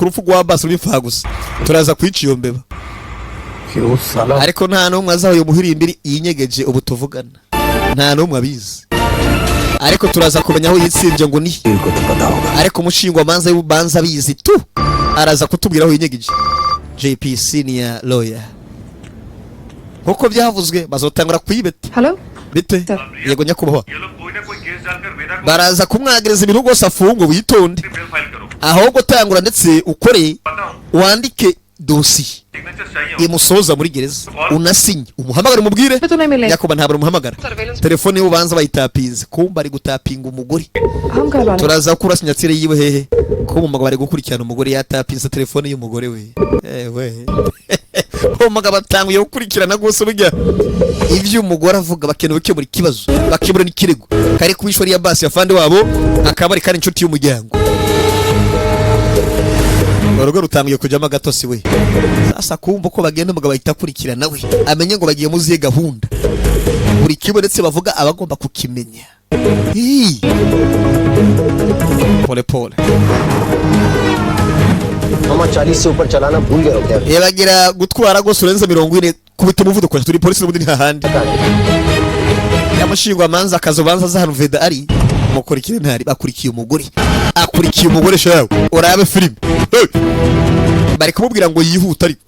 Ku rupfu rwa basi rw'imfaha gusa, turaza kwica iyo mbeba. क्यों साला? Ariko nta n'umwe azi aho uyu muhirimbiri yinyegeje. Ubu tuvugana nta n'umwe abizi, ariko turaza kumenya aho yitsinze ngo ni. को तो पता होगा। Ariko umushingwamanza w'ubanza abizi tu, araza kutubwira aho yinyegeje. JP senior lawyer, nkuko byavuzwe, bazotangura kuyibeta. Hello. Bite? Sir. Yego nyakubahwa. ये लोग कोई ना कोई केस डालकर वेदा को Baraza kumwagereza ibintu rwose, afungwe, witonde. Bill file करो। Ahubwo tangura ndetse ukore, पता हूँ wandike dosiye signature चाहिए। imusoza muri gereza, unasinye, umuhamagare, umubwire. तो नहीं मिले। Nyakubahwa, ntabwo umuhamagara, telefone y'ubanza bayitapinze, kumba ari gutapinga umugore. हम घर वाले। Turaza gukura signature yiwe hehe? Ko umugabo ari gukurikirana umugore, yatapinze telefone y'umugore we. Ewe, umugabo atanguye gukurikirana rwose burya ibyo umugore avuga, bakeneye gukemura ikibazo, bakemura n'ikirego kari kubishwa ya basi afande wabo, akaba ari kandi inshuti y'umuryango. Urugo rutangiye kujyamo agatotsi we. Sasa kumva uko bagenda, umugabo ahita akurikirana we, amenye ngo bagiye muziye gahunda, buri kimwe ndetse bavuga abagomba kukimenya. Ii. Pole pole. मामा, 40 से ऊपर चलाना भूल गए हो क्या? Yabagira gutwara rwose urenze 40, kubita umuvuduko. Turi polisi n'ubundi ntahandi yamushingwamanza akazobanza aza hano Veda ari mukurikire, ntari bakurikiye umugore, akurikiye umugore shawe. Urabe filime. Hey! Bari kumubwira ngo yihute, ariko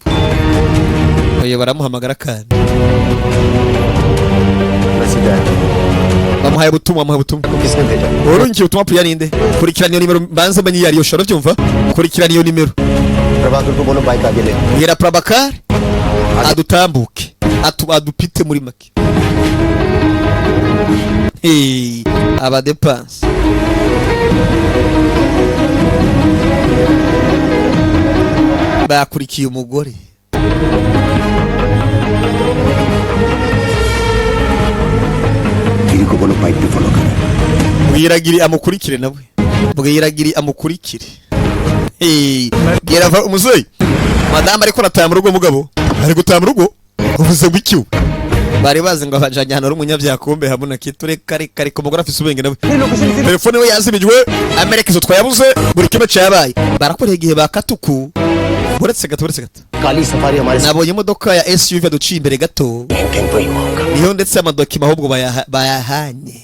oye, baramuhamagara kandi. Message आया। Bamuhaye ubutumwa, bamuhaye ubutumwa. तो किसने भेजा? Urungiye ubutumwa Priya ninde? Kurikirana iyo nimero, mbanze menye iyo ariyo shoro byumva, kurikirana iyo nimero. Prabhakar को बोलो बाइक आगे ले। Bwira Prabakar adutambuke, adupite muri make. Hey, abadepanse bakurikiye umugore. गिरी को बोलो बाइक भी फॉलो करे। Bwiragiri amukurikire nawe, bwiragiri amukurikire. Hey, bwira umusore madamu ariko arataha mu rugo, mugabo ari gutaha mu rugo, uvuze ngo iki? We bari bazi ngo abajanye ahantu ari umunyabyaha, kumbe hamwe na kitu. Reka reka reka, umugore afise ubwenge nawe, telefone we yazimijwe, amerekezo twayabuze, buri kimwe cyabaye barakoreye igihe bakatuku. Uretse gato, uretse gato. काली सफारी हमारे Nabonye imodoka ya SUV yaduciye imbere gato. साथ तो ही हुआ होगा। Niyo ndetse amadokima ahubwo bayahanye.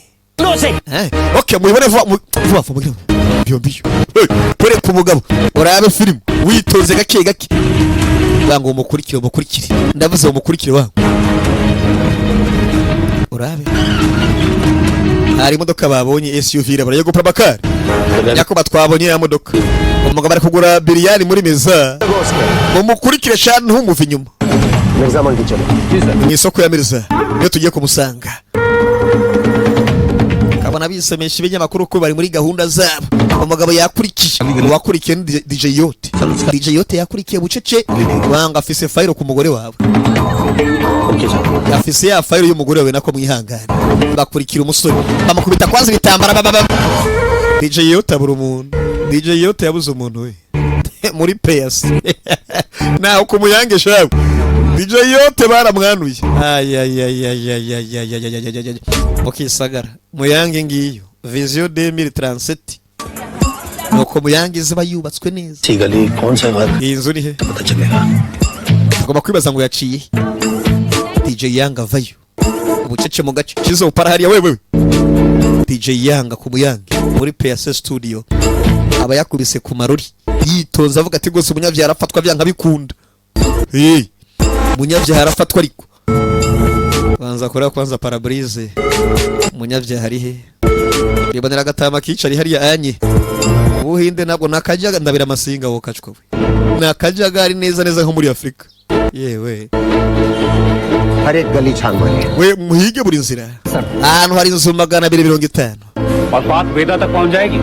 Okay, mubibone vuba, vuba vuba, mubibone biyo biyo. Hey, kwereka umugabo, urabe filime witonze gake gake, wangu umukurikire, umukurikire, ndavuze umukurikire wangu. Urabe hari imodoka babonye SUV irabura. Yego Prabakar, yakoba twabonye ya modoka, umugabo ari kugura biriyani muri meza, mumukurikire shani, ntumuve inyuma. Mirza मंडी चलो। Mu isoko ya Mirza niyo tugiye kumusanga. Kabona bisomesha ibinyamakuru ko bari muri gahunda zabo. Umugabo yakurikiye, uwakurikiye ni DJ Yote. DJ Yote yakurikiye bucece, wanga afise file ku mugore wawe, afise ya file y'umugore wawe nako mwihangane. Bakurikira umusore, bamukubita kwanza ibitambara bababa. DJ Yote abura umuntu, DJ Yote yabuze umuntu we muri PS nawe kumuyange shawe. DJ Yote baramwanuye. Ayayayayayayayayayayayay, mukisagara muyange ngiyo vision 2037, nuko muyange iziba yubatswe neza. सी गली कौन सा घर? Iyi nzu ni he? पता चलेगा। Tugomba kwibaza ngo yaciye he? DJ Yanga avayo ubucece mu gace kizo upara hariya wewe. DJ Yanga ku muyange muri PSS studio aba yakubise ku marori, yitonze, avuga ati rwose umunyabyaha arafatwa byanga bikunda. Hey, umunyabyaha arafatwa, ariko banza kureba kwanza pare-brise, umunyabyaha ari he? Ribonera agatama kicari hariya anye ubuhinde, ntabwo nakajyaga ndabira amasinga wo kacwa we, ni akajagari neza neza nko muri Afurika yewe. हर एक गली छान मारी। We muhige buri nzira, ahantu hari inzu 250. और बात वेदा तक पहुंच जाएगी।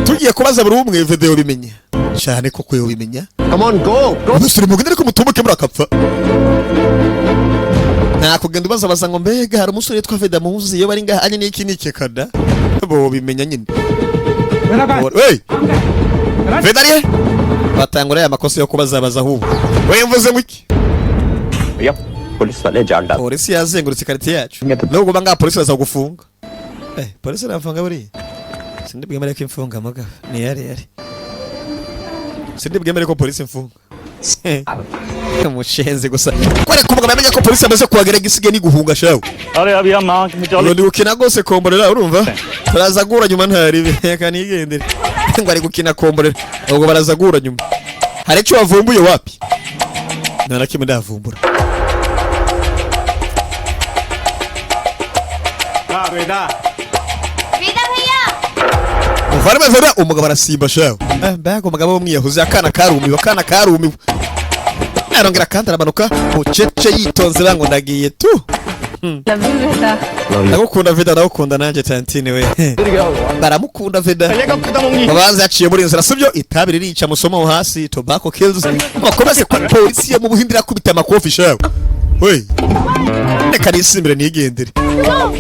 Tugiye kubaza buri umwe, video bimenya cyane koko yobimenya. Come on, go go. Umusore mugende, ariko mutumuke murakapfa, nta kugenda ubaza baza ngo mbega hari umusore witwa Veda muzi iyo bari ngaha anye n'iki n'iki kada bo bimenya nyine. Wey, Veda ari he? Batangura aya makosa yo kubazabaza ahubwo. We, mvuze ngo iki? भैया, पुलिस वाले जाल डाल। Polisi yazengurutse ikarita yacu, nubwo ngaha polisi baza gufunga. Polisi irafunga buriya, sindi bwemere ko imfunga mugabo ni yari yari. Sindi bwemere ko polisi mfunga. Umushenzi gusa kwereka umugabo yamenye ko polisi amaze kuhagera, igisigaye ni guhunga shawe. अरे अभी हम नाक में Ubu ndi gukina rwose komborera, urumva turaza guhura nyuma, ntaribi reka nigendere. Ngo ari gukina komborera, ubwo baraza guhura nyuma. Hari icyo wavumbuye? Wapi, nta na kimwe ndavumbura. Veda भैया. Muvare vera, umugabo arasimba shawe. Mbega umugabo w'umwiyahuzi! Akana karumiwe, akana karumiwe. Arongera kandi aramanuka bucece yitonze bango ndagiye tu. Love you, Veda. Ndagukunda Veda. Ndagukunda nanjye tantine we. Baramukunda Veda. Babanza yaciye muri inzira, sibyo? Itabi ririca, musoma aho hasi, tobacco kills. Bakomeze kwa polisi yo mu Buhindi irakubita amakofi shawe we. Reka nisimbire nigendere.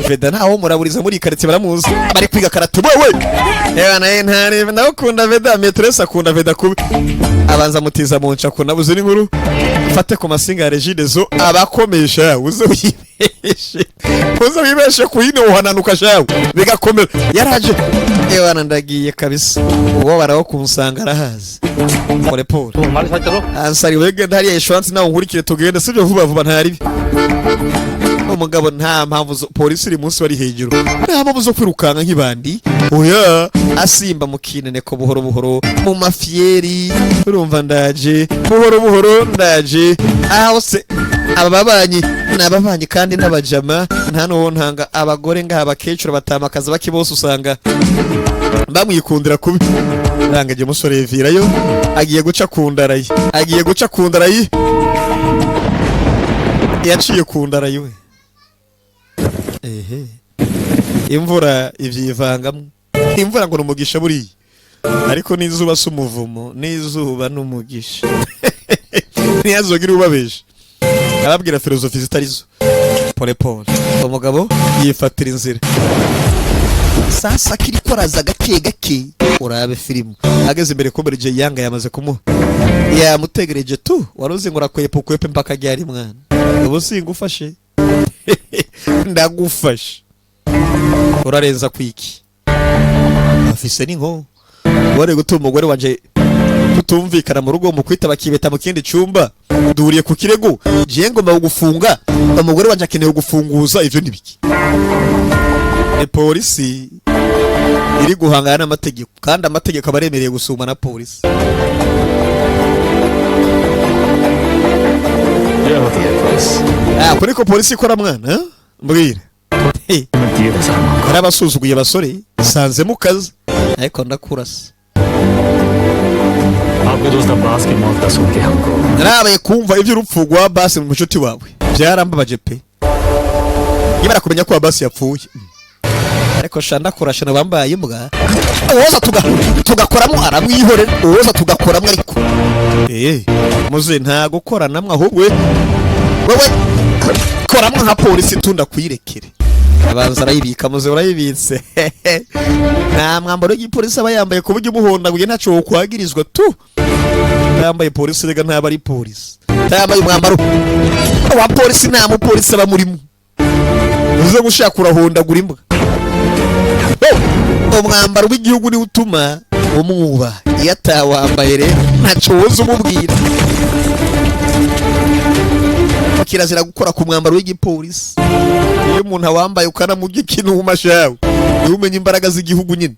Veda ntawo muraburiza muri iyi karitsiye, baramuzi, bari kwiga karate wewe. Ewa naye ntare, ndagukunda Veda. Maîtresse akunda Veda kubi, abanza mutiza mu nshako nabuze n'inkuru. Fate ku masinga ya Regideso abakomeye shawe, uze wibeshe, uze wibeshe ku yino uhananuka shawe bigakomera. Yaraje ewana, ndagiye kabisa, uwo baraho kunsanga arahazi pole pole. हमारे साथ चलो. Ansari wegenda hariya ishwansi nawe nkurikire tugende, sibyo? Vuba vuba, ntaribi. Umugabo nta mpamvu polisi iri munsi bari hejuru, nta mpamvu zo kwirukanka nk'ibandi. Oya, asimba mu kineneko buhoro buhoro mu mafiyeri. Urumva ndaje buhoro buhoro, ndaje aho se aba babanyi ni ababanyi kandi n'abajama, nta n'uwo ntanga abagore ngaha, abakecuru batamakaza bake bose usanga bamwikundira kubi. Rangaje umusore yivirayo, agiye guca ku ndarayi, agiye guca ku ndarayi, yaciye ku ndarayi we. Ehe, imvura ivyivangamo. Imvura ngo ni umugisha buriya, ariko n'izuba si umuvumo, n'izuba ni umugisha. Ntiyazogire ubabesha ababwira filozofi zitari zo. Pole pole umugabo yifatira inzira. Sasa kiriko araza gake gake, urabe filimu. Ageze imbere kumbera igihe yanga yamaze kumuha, yamutegereje tu. Wari uzi ngo urakwepa ukwepe mpaka ryari mwana? Ubu singufashe, ndagufashe. Urarenza kwiki? Afise n'inko wari gutuma umugore wanje tutumvikana mu rugo, mu kwita bakibeta mu kindi cyumba. Duhuriye ku kirego, jewe ngomba kugufunga, umugore wanje akeneye kugufunguza. Ivyo ni biki? Ni polisi iri guhangana n'amategeko, kandi amategeko aba aremereye gusuma na polisi. ये होती है police. Ah, kuri ko polisi ikora mwana, eh? Mbwira. Hey, hari abasuzuguye abasore sanze mu kazi, ariko ndakurasa. आपके दोस्त अब्बास की मौत का सुन के हमको Narabaye kumva iby'urupfu rwa Basi mu mushuti wawe, byarambabaje pe. Nimara kumenya ko Basi yapfuye, ariko sha ndakurasha bambaye imbwa. Uwoza tugakoramo aramwihorera, uwoza tugakoramo ariko muze nta gukora namwe, ahubwo wewe koramo nka polisi tunda kuyirekere. Abanza arayibika muze, urayibitse. Nta mwambaro w'igipolisi aba yambaye ku buryo umuhondaguye ntaco wokwagirizwa tu. Yambaye polisi rega ntaba ari polisi. Yambaye umwambaro wa polisi, nta mupolisi aba murimo. Uze gushaka urahondagura imbwa. Oh! Umwambaro w'igihugu niwo utuma umwuba, iyo atawambaye rero ntaco woza umubwira. Kirazira gukora ku mwambaro w'igipolisi. Iyo umuntu awambaye ukanamurya ikinuma shawe, niwe umenya imbaraga z'igihugu nyine.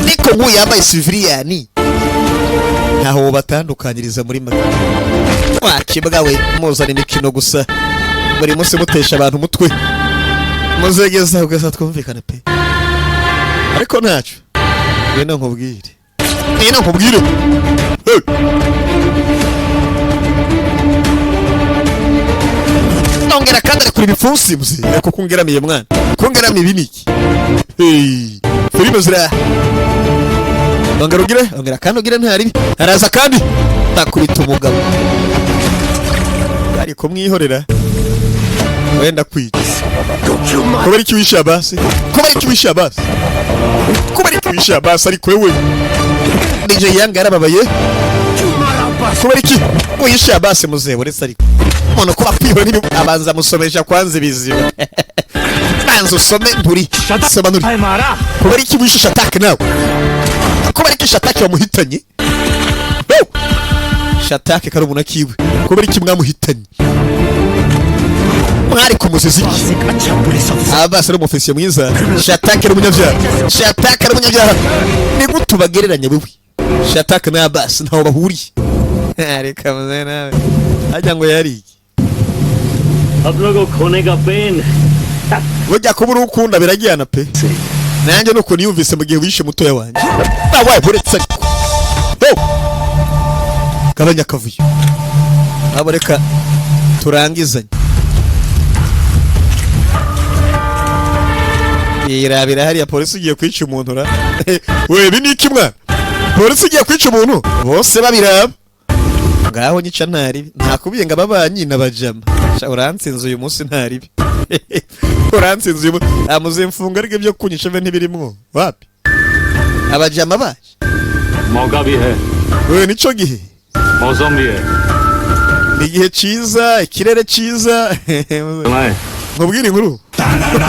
Niko nk'uyu yambaye civilian, ntaho batandukanyiriza muri make. Wakibwa we, muzana imikino gusa buri munsi, mutesha abantu umutwe. Muzegeza ugasa twumvikane pe, ariko ntacyo. Ngwino nkubwire, ngwino nkubwire. Hey! Ongera kandi arekura ibipfunsi muze, ariko kungeramiye mwana, kungeramiye ibi niki? Hey! Filime zira. Ongera ugire, ongera kandi ugire, ntaribi. Araza kandi takubita umugabo, ari kumwihorera wenda kwica. Kubera iki wishe Abasi? Kubera iki wishe Abasi? Kubera iki wishe Abasi? Ariko wewe DJ Yanga yarababaye. Kubera iki wishe Abasi muzehe? Uretse ariko umuntu kuba kwihorera n'ibi, abanza amusomesha kwanza ibiziba. Banza usome nturi soma nturi. मारा. Kubera iki wishe Shatake nawe? Kubera iki Shatake wamuhitanye? Ho! Shatake karumuna kiwe, kubera iki mwamuhitanye? Mwari kumuziza iki? एक अच्छा police officer. Abasi ari umufisiye mwiza, Shatake ari umunyabyaha, Shatake ari umunyabyaha. Ni gute ubagereranya wewe? Shatake na Abasi ntaho bahuriye. Reka muze nawe ajya ngo yari iki? अपनों को खोने का pen. Burya kuba uri ukunda biragiyana pe. Nanjye nuko niyumvise mu gihe wishe mutoya wanjye nawe. Buretse ariko. Ho! Gabanya akavuyo abo, reka turangizanye. Irabira hariya, polisi igiye kwica umuntu ra. We, ibi ni iki mwana? Polisi igiye kwica umuntu bose babiraba ngaho. Nyica ntaribi, ntakubiye ngo ababanyi n'abajama. Sha, urantsinze uyu munsi, ntaribi, urantsinze uyu munsi. Amuze mfunga, ariko ibyo kunyica be ntibirimwo. Wapi, abajama baje. मौका भी है. We, nico gihe. मौसम भी है. Ni igihe ciza, ikirere ciza. सुनाए. Nkubwire inkuru?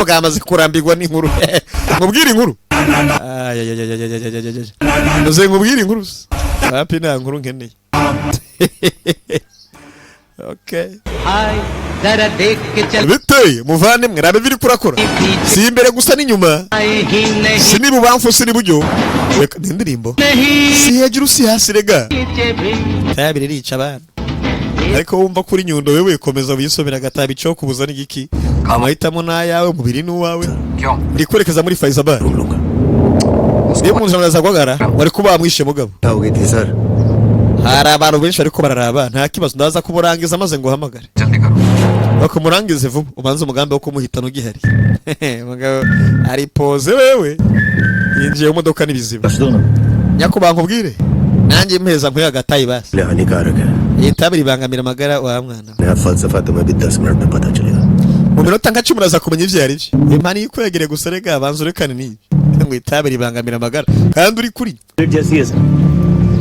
Bwamaze kurambirwa n'inkuru. Nkubwire inkuru? Ayayayayayayayayay, muze nkubwire inkuru se? Wapi, nta nkuru nkeneye. Okay. हाय जरा देख के चल. Biteye muvandimwe, rabe biri kurakora, si imbere gusa n'inyuma, ही नहीं. si n'ibubamfu, si n'iburyo. Reka ni indirimbo. नहीं. Si hejuru, si hasi rega. नीचे भी. Itabi ririca abantu, ariko wumva kuri nyundo wewe komeza wisomera agatabi. Cyo kubuza n'igiki? Amahitamo ni ayawe, umubiri ni uwawe. Ndi kwerekeza muri Faizabad. Niyo umuntu araza guhagarara wari kuba wamwishe mugabo. हो गई थी sir. Hari abantu benshi bariko bararaba. Nta kibazo, ndaza kumurangiza maze nguhamagare. Bakumurangize vuba, ubanze umugambi wo kumuhitana ugihari. Mugabo ari poze wewe, yinjiye mu modoka n'ibiziba. Nyakubahwa, nkubwire nanjye mpeza nkwiye agatayi basi. ले हानिकारक है. Iyi tabi ribangamira amagara wa mwana. नया फलसफा तुम्हें भी 10 मिनट में पता चलेगा. Mu minota nka 10 uraza kumenya ivyo ari byo. Impani yikwegereye gusa, rega banza urekane n'ibi ngo itabi ribangamira amagara kandi uri kuri. जैसी है sir.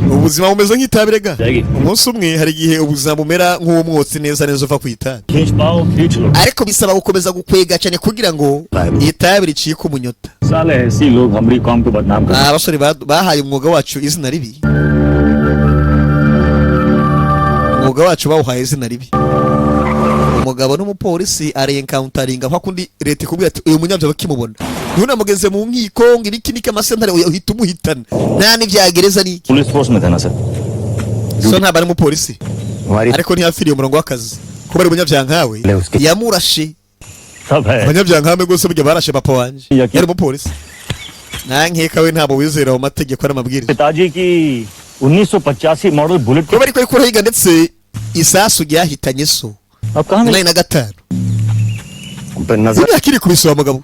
Ubuzima bumeze nk'itabi rega. Yagi. Umunsi umwe hari igihe ubuzima bumera nk'umwotsi neza neza uva ku itabi. खींच पाओ, खींच लो. Ariko bisaba gukomeza gukwega cyane kugira ngo itabi ricike umunyota. साले ऐसी लोग हमारी कौम को बदनाम कर. Abasore bahaye umwuga wacu izina ribi, umwuga wacu bawuhaye izina ribi. Umugabo n'umupolisi arencounteringa nka kundi leta ikubwira ati uyu munyabyaha bakimubona ntunamugeze mu nkiko ngo ibiki niki amasentare, oya, uhita umuhitana nta n'ibya gereza n'iki. Police force में थे ना sir? So ntabwo ari umupolisi. हमारी Ariko ntiyapfiriye umurongo w'akazi kuba ari umunyabyaha nkawe. Lewski. Yamurashe. सब है. Abanyabyaha nkawe rwose burya barashe papa wanje. Yaki- Yari umupolisi, nta nkeka we ntabwo wizera mu mategeko n'amabwiriza. पिताजी की 1985 model bullet. Kuba ariko ariko urahiga ndetse isasu ryahitanye so. अब कहाँ मिले? 85. पर नजर Imyaka iri kubisaba mugabo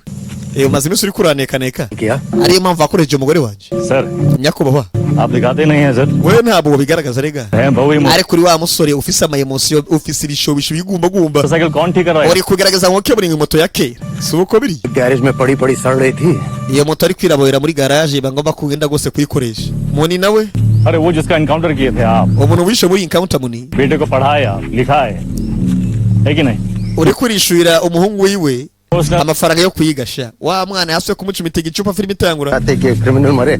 we. Umaze iminsi uri kuranekaneka. किया. Ariyo mpamvu wakoresheje umugore wanjye. Sir. Nyakubahwa. आप दिखाते नहीं हैं sir. Wewe ntabwo wabigaragaza rega. हैं बहु ही. Ariko uri wa musore ufise ama emotion, ufise ibishobisho bigumbagumba. Motorcycle कौन ठीक कर रहा है? Uri kugaragaza ngo keburinga moto ya kera, si uko biri? Garage में पड़ी पड़ी सड़ रही थी. Iyo moto ari kwiraborera muri garage, bagomba kugenda rwose kuyikoresha muni nawe. अरे, वो जिसका एनकाउंटर किए थे आप. Umuntu wishe muri encounter muni. बेटे को पढ़ाए आप, लिखाए है कि नहीं? Uri kurishurira umuhungu wiwe उसने amafaranga yo kuyiga sha. Wa mwana yasuye kumucumita igicupa filime itangura. चाहते कि criminal मरे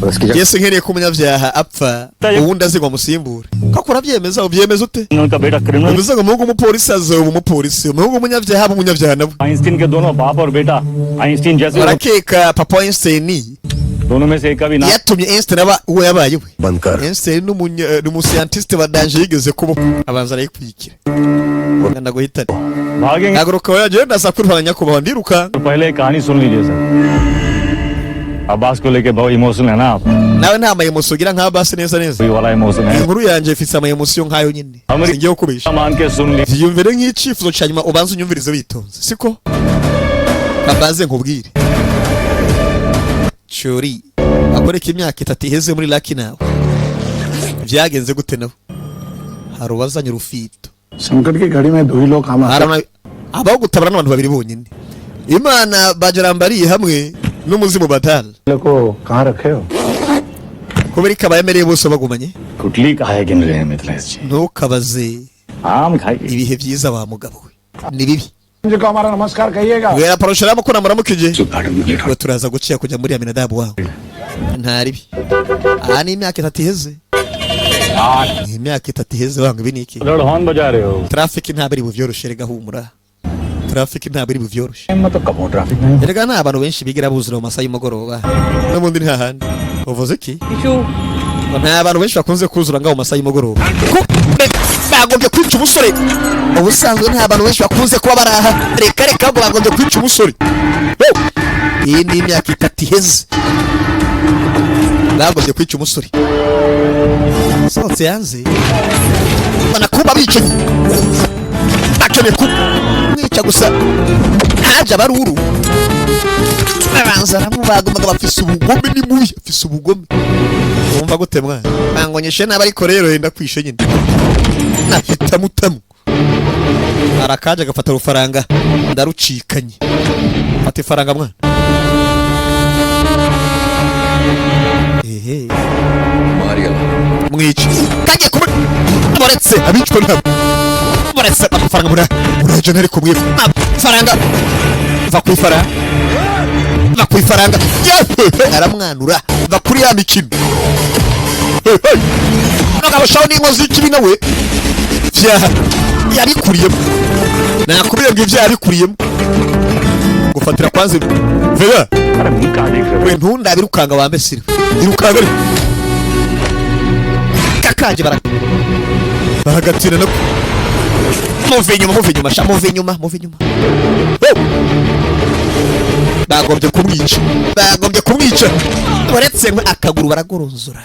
और उसकी जगह Yesu nkeneye ko umunyabyaha apfa, uwundi azi ngo amusimbure. Koko urabyemeza? Ubyemeza ute? उनका बेटा criminal. Bivuze ngo umuhungu w'umupolisi azoba umupolisi, umuhungu w'umunyabyaha aba umunyabyaha nawe. Einstein के दोनों बाप और बेटा आइंस्टीन जैसे. Barakeka papa wa Einstein दोनों में से एक का भी नाम. yatumye Einstein aba uwo yabaye we. बंद कर. Einstein ni umuscientiste wa danger yigeze kuba abanza arayikurikira ndaguhitane. भागेंगे. Haguruka wowe, ndaza kurwanya nyakubahwa, ndiruka. तो पहले एक कहानी सुन लीजिए सर. अब्बास को लेके बहुत इमोशनल है ना आप? Nawe nta mayemosi ugira nka basi neza neza. वही वाला इमोशन है. Inkuru yanjye ifite amayemosi nkayo nyine. Amuri- Singiye kukubesha. मान के सुन ली. Vyiyumvire nk'icyifuzo cya nyuma, ubanze unyumvirize witonze, siko kabanze nkubwire. Cyori akoreka imyaka 3 iheze muri Lucky nawe byagenze gute? Nabo hari uwazanye urufito. संकट की घड़ी में दो ही लोग काम आते. Hari abaho gutabara n'abantu babiri bonyine, Imana bajarambariye hamwe n'umuzimu batala. को कहाँ रखे हो? Kubera ko abayemereye bose bagumanye. गुटली काहे गिन रहे हैं मिथिलेश जी? Ntukabaze. आम खाइए. Ibihe byiza wa mugabo we ni bibi. जी को हमारा नमस्कार कहिएगा. Bwira Parashuramu ko namuramukije ngo turaza guciya kujya muri Aminadabu wawe. Nta ribi, aha ni imyaka 3 iheze. Ni imyaka 3 iheze wanga, ibi ni iki? Horn बजा रहे हो। Traffic ntabwo ari buvyoroshe rega, humura, traffic ntabwo ari buvyoroshe. मतलब कब हो traffic नहीं। Erega nta bantu benshi bigira buzura mu masaha y'umugoroba, n'ubundi nta handi. Uvuze iki? Ngo nta bantu benshi bakunze kuzura ngaho mu masaha y'umugoroba. Kumbe bagombye kwica umusore. Ubusanzwe nta bantu benshi bakunze kuba baraha. Reka reka, ahubwo bagombye kwica umusore. Oh! Iyi ni imyaka 3 iheze, bagombye kwica umusore. Sohotse hanze, banakuba bicanyi bakeneye kumwica gusa, haje abaruru babanza aramubaga. Umugabo afise ubugome, ni mubi, afise ubugome. Wumva gute mwana? Bangonyeshe nabi, ariko rero yenda kwishe nyine nahitamutamu. Arakaje agafata urufaranga, ndarucikanye. Fata ifaranga mwana, ehe. Mwica kagiye kuba baretse abicwa ntabwo baretse amafaranga muraje ntari kumwe. Amafaranga, va ku ifaranga, va ku ifaranga. Yewe, aramwanura, va kuri ya mikino. Mugabo shaho n'inkozi y'ikibi nawe vyaha yabikuriyemo. Nakubwiye ngo ivyaha yabikuriyemo gufatira kwanza vera. अरे मुंह कहाँ देख रहे हो? We ntundabe, irukanga wa mesiri, irukanga ariko kakanje bara baragatira no muve inyuma, muve inyuma sha, muve inyuma, muve inyuma. Oh! Bagombye kumwica, bagombye kumwica. Uretse ngo akaguru baragoronzora,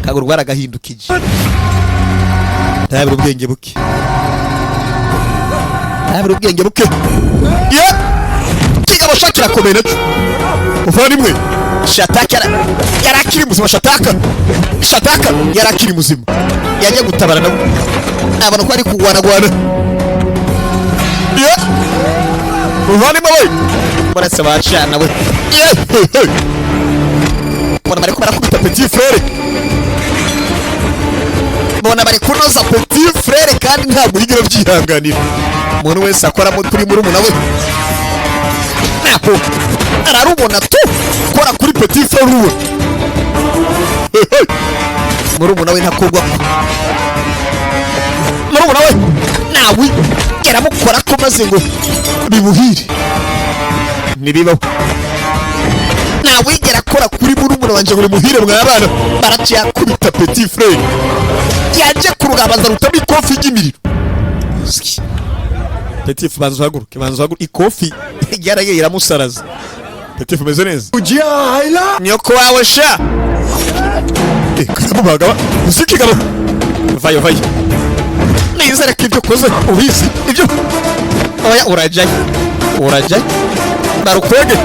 akaguru baragahindukije. Ntabira ubwenge buke, ntabira ubwenge buke. Ye kigabo sha kirakomeye nacyo muvandimwe. Shataka yari akiri muzima. Shataka, Shataka yari akiri muzima, yajya gutabara nawe abona ko ari kugwanagwana. Ye muvandimwe we, baretse bacana we. Ye bona bariko barakubita petit frère, bona bari kunoza petit frère, kandi ntabwo yigera byihanganira. Umuntu wese akora kuri murumuna we ntaho ararubona tu. Kora kuri petit frère uwe, murumuna we ntakugwa, murumuna we nawe yaramukora ko maze ngo bimuhire. Ntibibaho, ntawigera akora kuri murumuna wanjye ngo bimuhire. Mwabana baracyakubita petit frère, yaje kurugabaza rutamo ikofi ry'imiriro. Petit frère, banza uhaguruke, banza uhaguruke. Ikofi yaragiye iramusaraza. Petit frère, umeze neza nyoko wawe sha. Karamubaga usikigabo, vayo vayo. Nizere ko ibyo ukoze ubizi ibyo. Oya, urajyayo, urajyayo. Barukwege,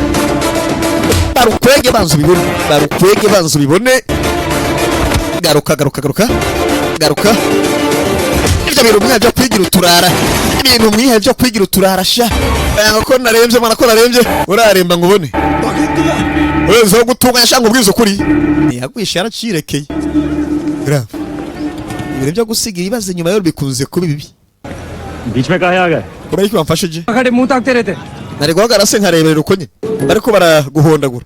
barukwege, banza ubibone, barukwege, banza ubibone. Garuka, garuka, garuka, garuka. Ibyo bintu mwiha byo kwigira uturara, ibintu mwiha byo kwigira uturara sha. Yanga ko narembye mwana, ko narembye. Uraremba ngo ubone wese wo gutunganya sha, ngo ubwize ukuri ntiyagwishe, yaracirekeye. Grave, ibintu byo gusiga ibibazo inyuma yo bikunze kuba bibi. बीच में काहे आ गए? Kubera iki wamfashije? खड़े मुंह ताकते रहते। Nari guhagarara se nkareberera uko nyine bariko baraguhondagura?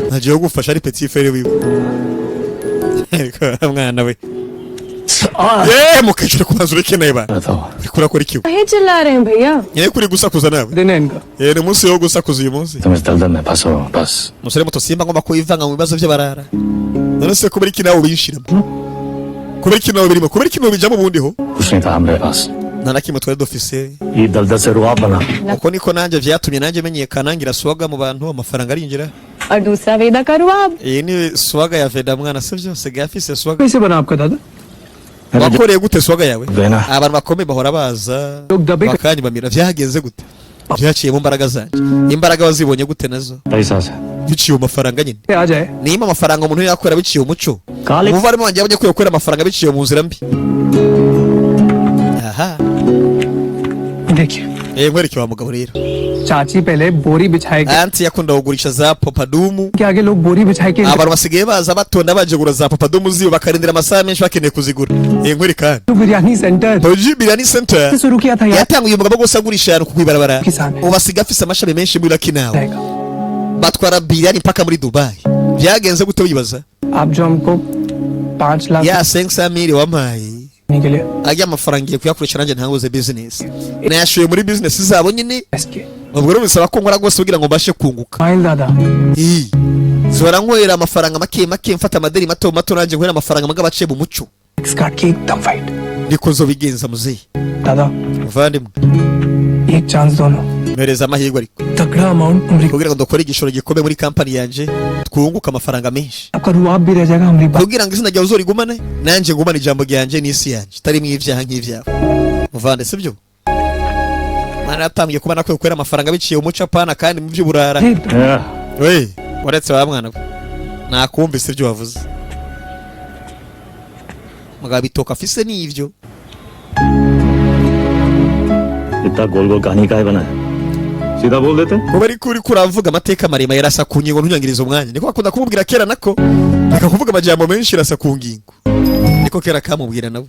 Ntagiye kugufasha, ari petit frère wiwe. Ariko mwana we, ye mukecuru, kubanza ureke nawe bana. Uriko urakora iki? काहे चिल्ला रहे हैं भैया? Nyine kuri gusakuza nawe. दिन है इनका। Ye ni umunsi wo gusakuza uyu munsi. तुम इस दलदल में फंसो बस। Umusore muto, simba ngomba kwivanga mu bibazo by'abarara. None se kubera iki nawe ubinshiramo? Kubera iki nawe birimo? Kubera iki nawe bijamo ubundi ho? कुछ नहीं था हमारे पास। Nta na kimwe twari dufise. ये दलदल से रुआब बना। Uko niko nanjye vyatumye nanjye menyekana, ngira swaga mu bantu, amafaranga arinjira. और दूसरा वेदा का रुआब। Iyi ni swaga ya Veda mwana, sivyo? Sigaye afise swaga. कैसे बना आपका दादा? Wakoreye gute swaga yawe? Vena. Abantu bakomeye bahora baza Dog dabe- bakanyibamira. Vyagenze gute? Vyaciye mu mbaraga zanje. Imbaraga wazibonye gute nazo? पैसा से। Biciye mu mafaranga nyine. आ जाए। Nimba amafaranga umuntu yakora biciye umuco, Kale- umuvandimwe wanjye yabonye ko yakorera amafaranga biciye mu nzira mbi aha. देखिए। Eh, nkwereke wa mugabo rero. चाची पहले बोरी बिछाए के Anti yakunda kugurisha za popadumu. के आगे लोग बोरी बिछाए के Abantu basigaye baza batonda baje kugura za papadumu ziwe, bakarindira amasaha menshi bakeneye kuzigura. Eh, nkwereke kandi. Biryani centre Toji Biryani Center से शुरू किया था यार। yatanguye umugabo wose agurisha ahantu ku ibarabara. Kisane. Ubu basigaye afise amashami menshi muri Lucknow. रहेगा। Batwara biryani mpaka muri Dubai. Byagenze gute wibaza? आप जो हमको 5 lakh Ya 500 mille wampaye, के लिए ajya amafaranga ngiye kuyakoresha nanjye ntanguze business. Nayashoye muri business zabo nyine. इसके Ubwo rero bisaba ko nkora rwose kugira ngo mbashe kunguka. Smile दादा. Ii. Zora nywera amafaranga make make, mfata amadeni mato mato, nanjye nywera amafaranga maga baciye mu muco. काट के एकदम fight. Niko nzobigenza, muzehe. दादा, Muvandimwe, एक chance दोनों. mpereza amahirwe ariko तगड़ा amount अमरीका kugira ngo dukore igishoro gikomeye muri kampani yanje, twunguke amafaranga menshi, आपका रुआब भी रह जाएगा हमारी बात. Kugira ngo izina ryawe uzorigumane, nanjye ngumane ijambo ryanjye n'isi yanjye itarimo ibyaha nk'ibyawe, muvande, sibyo? Mwana yatangiye kuba nakwiye gukorera amafaranga biciye umuco, apana kandi mu by'uburara. We uretse wa mwana we, nakumvise ibyo wavuze. Mugabo bitoka afise n'ibyo. इतना गोल गोल कहानी काहे बना है? सीधा बोल देते. Kuba ariko uriko uravuga amateka maremare, yarasa ku ngingo, ntunyangirize umwanya. Niko akunda kumubwira kera, nako reka kuvuga amajambo menshi, irasa ku ngingo. Niko kera kamubwira nawe.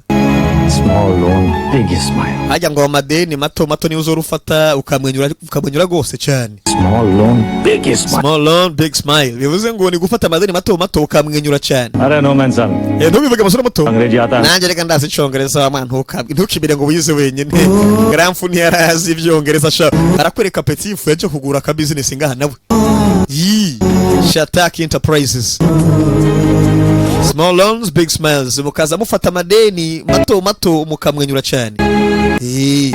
Small loan, big smile. Hajya ngo amadeni mato mato niyo uzora ufata ukamwenyura, ukamwenyura rwose cyane. Small loan, big smile. Small loan, big smile, bivuze ngo ni gufata amadeni mato mato ukamwenyura cyane. अरे no man son. Eh, ntubivuge, amasura muto. अंग्रेजी आता है. Nanjye reka ndazi icongereza wa mwana, ntukabwe ntukibire ngo wize wenyine. Gramfu ntiyarazi ivyongereza sha. Arakwereka petit fu yaje kugura ka business ngaha nawe yi Shatak Enterprises. Small loans, big smiles, mukaza mufata amadeni mato mato mukamwenyura cyane. Eh,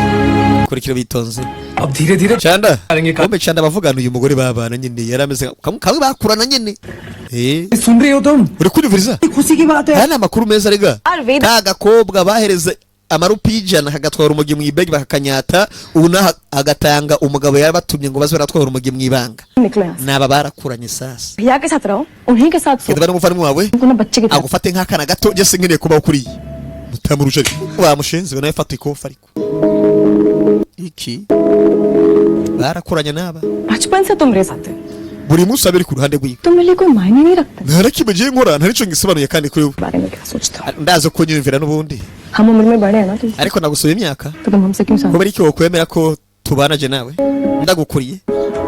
kurikira bitonze. अब धीरे धीरे Chanda करेंगे. kumbe Chanda bavugana uyu mugore babana nyine yarameze kamwe bakurana nyine, eh. सुन रही हो तुम? Uri kunyumviriza? खुशी की बात है. Aya ni amakuru meza rega. Arvida. Ka gakobwa bahereza amarupi 100 kagatwara umugi mu ibegi bakakanyata, ubu naho agatanga umugabo yarabatumye ngo baze baratwara umugi mu ibanga. निकलो यहाँ से. Naba barakuranye sasa. भैया के साथ रहो, उन्हीं के साथ सो. Genda n'umuvandimwe wawe. तुमको ना बच्चे की तरह. Agufate nk'akana gato, njye sinkeneye kubaho kuriya mutamuruje wamushinze nawe. Fata ikofa ariko iki barakuranye n'aba. बचपन से तुम मेरे साथ हो. Buri munsi aba ari ku ruhande rwiwe. तुम मेरे लिए कोई मायने नहीं रखते. Nta na kimwe ngiye nkora, nta n'icyo ngisobanuye kandi kuri we. बारे में क्या सोचते हो? Ndazi ko nyumvira n'ubundi. हम उम्र में बड़े हैं ना तुम? Ariko nagusaba imyaka. तो तुम हमसे क्यों साथ? Kubera iki wokwemera ko tubana je nawe ndagukuriye?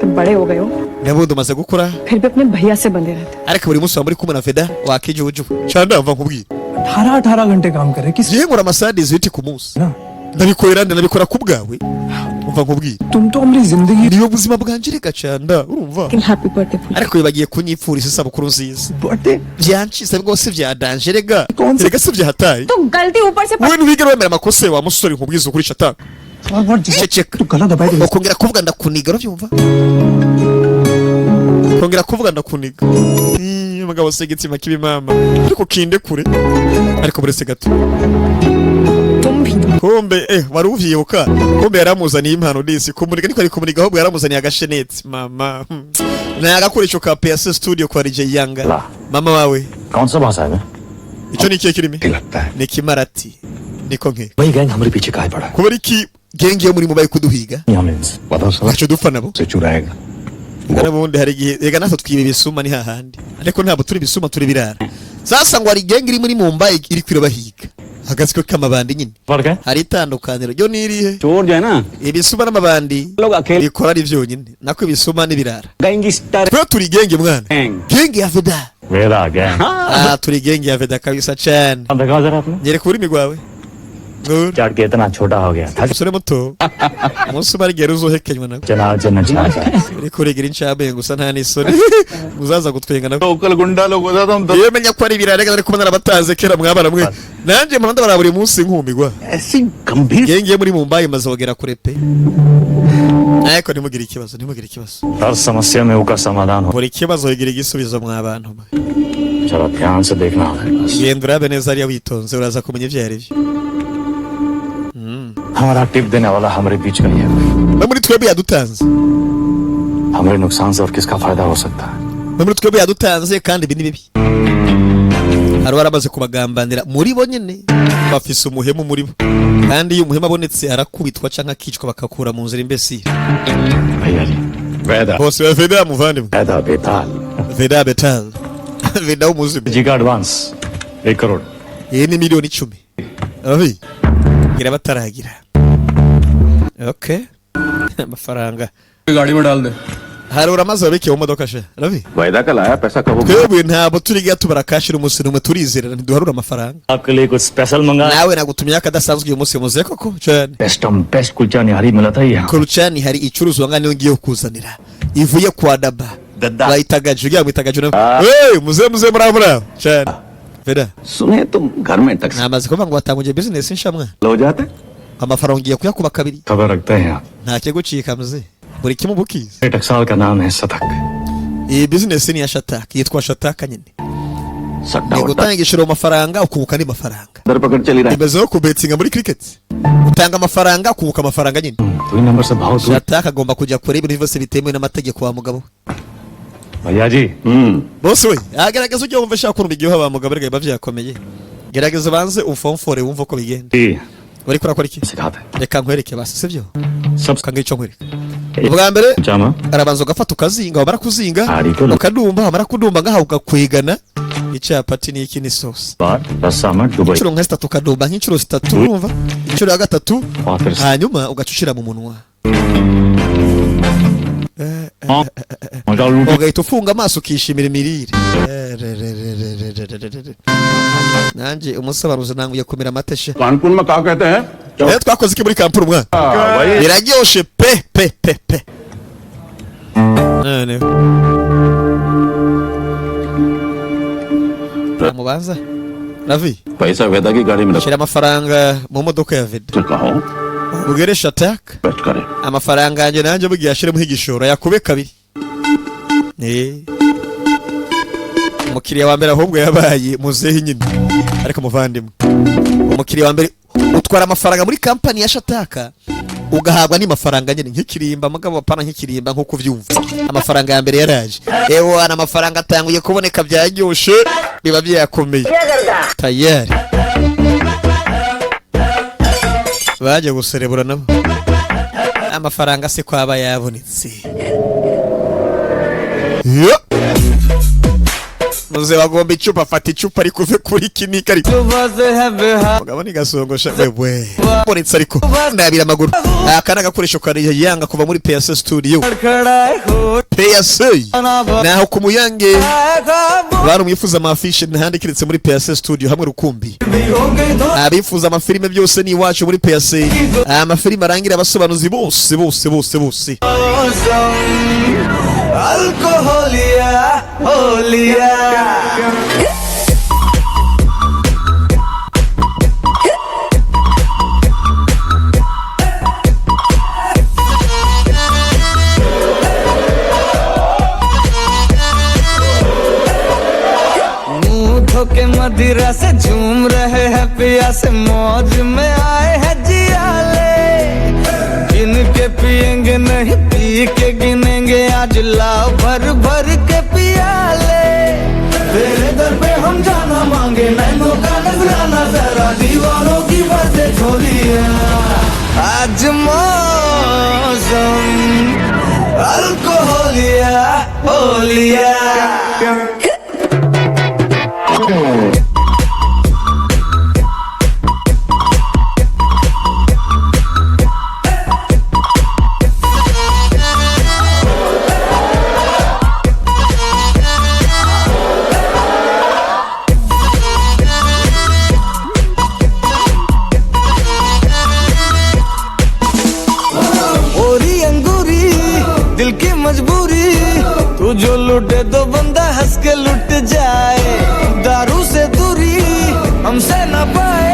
तुम बड़े हो गए हो, Nabundi umaze gukura, फिर भी अपने भैया से बंधे रहते. ariko buri munsi waba uri kumwe na Veda wakijuju cyane. Ndumva nkubwira. 18 18 घंटे काम करे किस Ngiye nkora amasaha 18 ku munsi. ना. Ndabikorera nde? Ndabikora ku bwawe. Umva nkubwire. तुम तो हमारी जिंदगी. Niyo buzima bwanje reka, Cyanda, urumva? लेकिन happy birthday भूल. Ariko bibagiye kunyipfuriza isabukuru nziza. Birthday? Byancitse rwose, byadanje rega. Konse- Rega si byahataye. तो गलती ऊपर से. Wowe ntiwigera wemera amakosa yawe wa musore, nkubwize ukuri shata. और बहुत Ceceka. तू गला दबाए दे. Ukongera kuvuga ndakuniga, urabyumva? Kongera kuvuga ndakuniga. Ii, umugabo se igitsina kibi mama, ariko kinde kure, ariko buretse gato. तुम भी Kumbe eh wari uvyibuka, kumbe yaramuzaniye impano disi kumuniga, niko ari kumuniga, ahubwo yaramuzaniye agasheneti mama. Ni agakoresho ka PSC Studio kwa DJ Yanga. La. Mama wawe. कौन सा भाषा है बे? Ico ni ikihe kirimi? लगता है. Ni kimarati, niko nke. वही गैंग हमारे पीछे काहे पड़ा है? Kubera iki gang yo muri mubaye kuduhiga? हमें इनसे। पता चला Ntacyo dupfa nabo. से चुराएगा. N'ubundi hari igihe rega natwe twiba ibisuma ni hahandi, ariko ntabwo turi ibisuma, turi birara. Sasa ngo hari gang iri muri Mumbai iri kwirabahiga, agatsiko k'amabandi nyine. फर्क है. Hari itandukaniro ryo ni irihe? चोर जो है ना, Ibisuma n'amabandi लोग अकेले bikora ari byonyine, nako ibisuma n'ibirara. Gangster. Twe turi gang mwana. Gang. Gang ya Veda. Veda gang. Ah, turi gang ya Veda kabisa cyane. दिखाओ जरा अपने. Nyereka ururimi rwawe. Nguru. चढ़ के इतना छोटा हो गया था. Umusore muto, umunsi umwe arigera uzohekenywa nawe. चना चना चना. Uriko urigira incabenge gusa, nta n'isoni, uzaza gutwenga nawe. Local गुंडा लोग होता तो हम Iyo menya ko ari ibirara reka nari kuba narabatanze kera mwabana mwe. Nanjye mpora ndabara buri munsi nkumirwa. ऐसी गंभीर Gang yo muri Mumbai imaze kugera kure pe, ariko ntimugire ikibazo, ntimugire ikibazo. हर समस्या में उसका समाधान हो. Buri kibazo bigira igisubizo mwa bantu mwe. जरा ध्यान से देखना बस. Genda urabe neza hariya witonze, uraza kumenya ibyo ari byo. हमारा टिप देने वाला हमारे बीच का ही है. No muri twebwe yadutanze. हमारे नुकसान से और किसका फायदा हो सकता है? No muri twebwe yadutanze, kandi ibi ni bibi. Hari uwaramaze kubagambanira muri bo nyine, bafise umuhemu muri bo, kandi iyo umuhemu abonetse arakubitwa canke akicwa, bakakura mu nzira imbesire. भैया जी. Veda. Bose ba Veda, muvandimwe. Veda Betal. Veda Betal, Veda w'umuzimu. जी का advance 1 crore. Iyi ni miliyoni 10 abi gira bataragira. Okay, amafaranga. गाड़ी में डाल दे. Harura amazi wabike mu modoka she, Ravi. वायदा का लाया पैसा कब? Twebwe ntabwo turiga tubara cash umunsi n'umwe, turizerera, ntiduharura amafaranga. आपके लिए कुछ special मंगा Nawe nagutumye akadasanzwe uyu munsi muze koko cyane. Best best kulcha nihari मिला था यहाँ। Korucani hari icuruzwa nga niyo ngiye kuzanira ivuye kwa daba. Dada. Bayita gaju, ugira mwita gaju nawe. Hey, muze muze, murabo murabo cyane Vera. सुने तुम घर में taxi Namaze kuvuga ngo watanguye business nsha mwana. हो जाते। Amafaranga ngiye kuyakuba kabiri. खबर रखते हैं आप। Nta kigucika muze, buri kimwe ubukizi. टकसाल का नाम है सतक। Iyi business ni iya Shataka, yitwa Shataka nyine. सट्टा Ni वट्टा gutanga igishoro mu mafaranga, ukunguka andi mafaranga. इधर पकड़ चली रहा। Imeze nko kubetsinga muri cricket, utanga amafaranga ukunguka amafaranga nyine. दुई नंबर से भाव दूर। Shataka agomba kujya kure ibintu byose bitemewe n'amategeko wa mugabo we. भैया जी। Bose we, agerageza ujye wumva ashaka ukuntu biryoha wa mugabo, ariko biba byakomeye. Gerageza ubanze ufomfore wumve uko bigenda. Ji. Uri kurakora iki? सिखाते Reka nkwereke basi, sibyo? सब। Kanga icyo nkwereka ubwa mbere. Jama. Arabanza ugafata ukazinga, wamara kuzinga Ariko- ukadumba, wamara kudumba ngaha ugakwigana icyapati n'iki n'isosi. बार रसामा Dubai. Inshuro nka zitatu ukadumba, nk'inshuro zitatu, urumva inshuro ya gatatu, और फिर hanyuma ugaca ushyira mu munwa, लूटी। Ugahita ufunga amaso ukishimira imirire. Eh, re, re, re, re, re, re, re, re, re. Nanjye umusobanuzi ntanguye kumira amateshe. Kanpur में क्या कहते हैं? Rero twakoze iki muri kampuru mwana? Biraryoshe pe pe pe pe. None mubanza Ravi. पैसा वेदा की गाड़ी में रखो। Shyira amafaranga mu modoka ya Veda. से कहो Ubwire Shataka best करे। amafaranga yanjye nanjye bugiye ashyiremo igishoro yakube kabiri. Eh. Umukiriya wa mbere ahubwo yabaye muzehe nyine, ariko muvandimwe, umukiriya wa mbere utwara amafaranga muri kampani ya Shataka ugahabwa n'amafaranga nyine nk'ikirimba mugabo, apana nk'ikirimba nk'uko uvyumva. Amafaranga ya mbere yaraje, ewana amafaranga atanguye kuboneka, byaryoshe, biba byakomeye tayari. Baje guserebura nabo, amafaranga se kwaba yabonetse. Yo! Muze bagomba icupa, afata icupa ariko uve kuri kinika, ariko mugabo ni gasongosha wewe bonetse, ariko ndabira amaguru. Aka ni agakoresho kari yanga kuva muri PSC studio. PSC naho ku Muyange, bantu mwifuza amafishe ntahandi keretse muri PSC studio hamwe rukumbi. Abifuza amafilime byose ni iwacu muri PSC. Amafilime arangira abasobanuzi bose bose bose bose. अल्कोहोलिया होलिया। मुंह धोके मदिरा से झूम रहे हैं, पिया से मौज में आए हैं जियाले। गिन के पियेंगे नहीं, पी के गिनेंगे, आज लाओ भर भर के पियाले। तेरे दर पे हम जाना मांगे, नैनों का नजराना जरा, दीवानों की बातें छोड़िया। आज मौसम अल्कोहोलिया होलिया। ओरी अंगूरी दिल की मजबूरी, तू जो लुटे तो बंदा हंस के लुट जाए। दारू से दूरी हमसे ना पाए,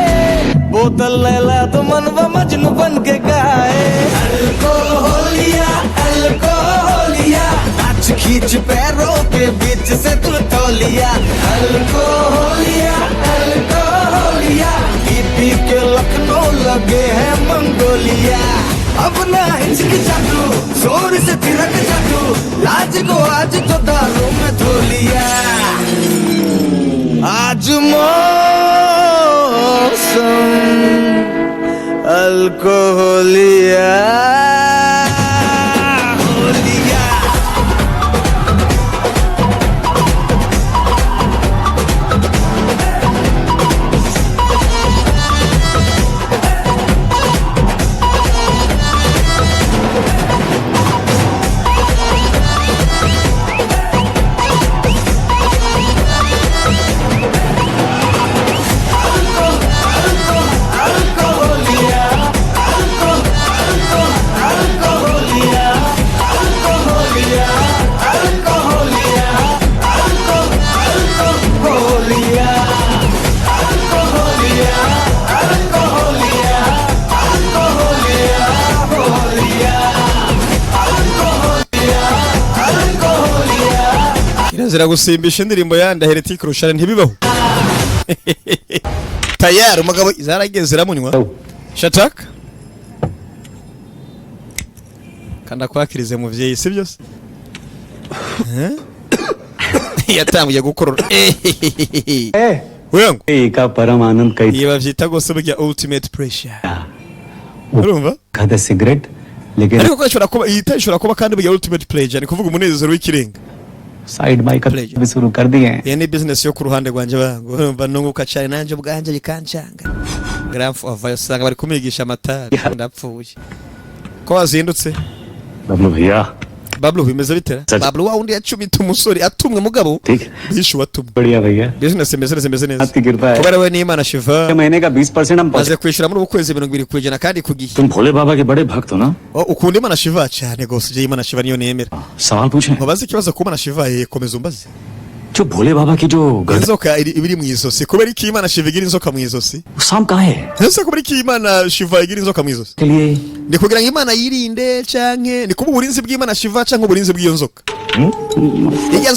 बोतल लैला तो मनवा मजनू बन के गाए। अल्कोहोलिया अल्कोहोलिया, नाच खींच पैरों के बीच से तू तौलिया। अल्कोहोलिया अल्कोहोलिया, पी पी के लखनऊ लगे हैं मंगोलिया। अब ना हिचकिचा तू, जोर से थिरक जा तू, लाज को आज तो दारू में धो लिया। आज मौसम अल्कोहोलिया होलिया। Kirazira gusimbisha indirimbo yandi Heretic Rushane, ntibibaho. Tayari umugabo zaragiye ziramunywa. Shataka kanda kwakirize muvyeyi, sibyo se? Eh? Yatangiye gukorora wewe. का परम आनंद कई Iyi bavyita gose burya ultimate pressure, urumva? खाता सिगरेट लेकिन Ariko ko ishobora kuba iyi ishobora kuba kandi burya ultimate pleasure, ni kuvuga umunezero w'ikirenga. Side by का Pleasure. भी शुरू कर दिए हैं। Iyi ni business yo ku ruhande rwanje bangu, urumva, nunguka cyane nanjye ubwanje bikancanga. Grandfa avayo usanga bari kumwigisha amatabi. Ndapfuye ko wazindutse. Bablu भैया। Bablu, bimeze bitera? Sasa- Bablu wa wundi yacumita umusore atumwe mugabo. ठीक। Bishe uwatumwe. बढ़िया भैया। Business imeze neza, imeze neza. आपकी कृपा है। Kubera we n'Imana Shiva. महीने का 20% हम Maze kwishyura muri ubu kwezi 20% kandi ku gihe. तुम भोले बाबा के बड़े भक्त हो ना? Oh, ukunda Imana Shiva cyane gose. Je, Imana Shiva niyo nemera. सवाल पूछे? Mubaze ikibazo ku Imana Shiva. Komeza umbaze. जो भोले बाबा की जो गर्दन Inzoka iri iba iri mu izosi, kubera iki Imana Shiva igira inzoka mu izosi? सांप कहाँ है? Ese kubera iki Imana Shiva igira inzoka mu izosi? के लिए। Ni kugira ngo Imana yirinde, canke ni kuba uburinzi bw'Imana Shiva canke uburinzi bw'iyo nzoka? Irya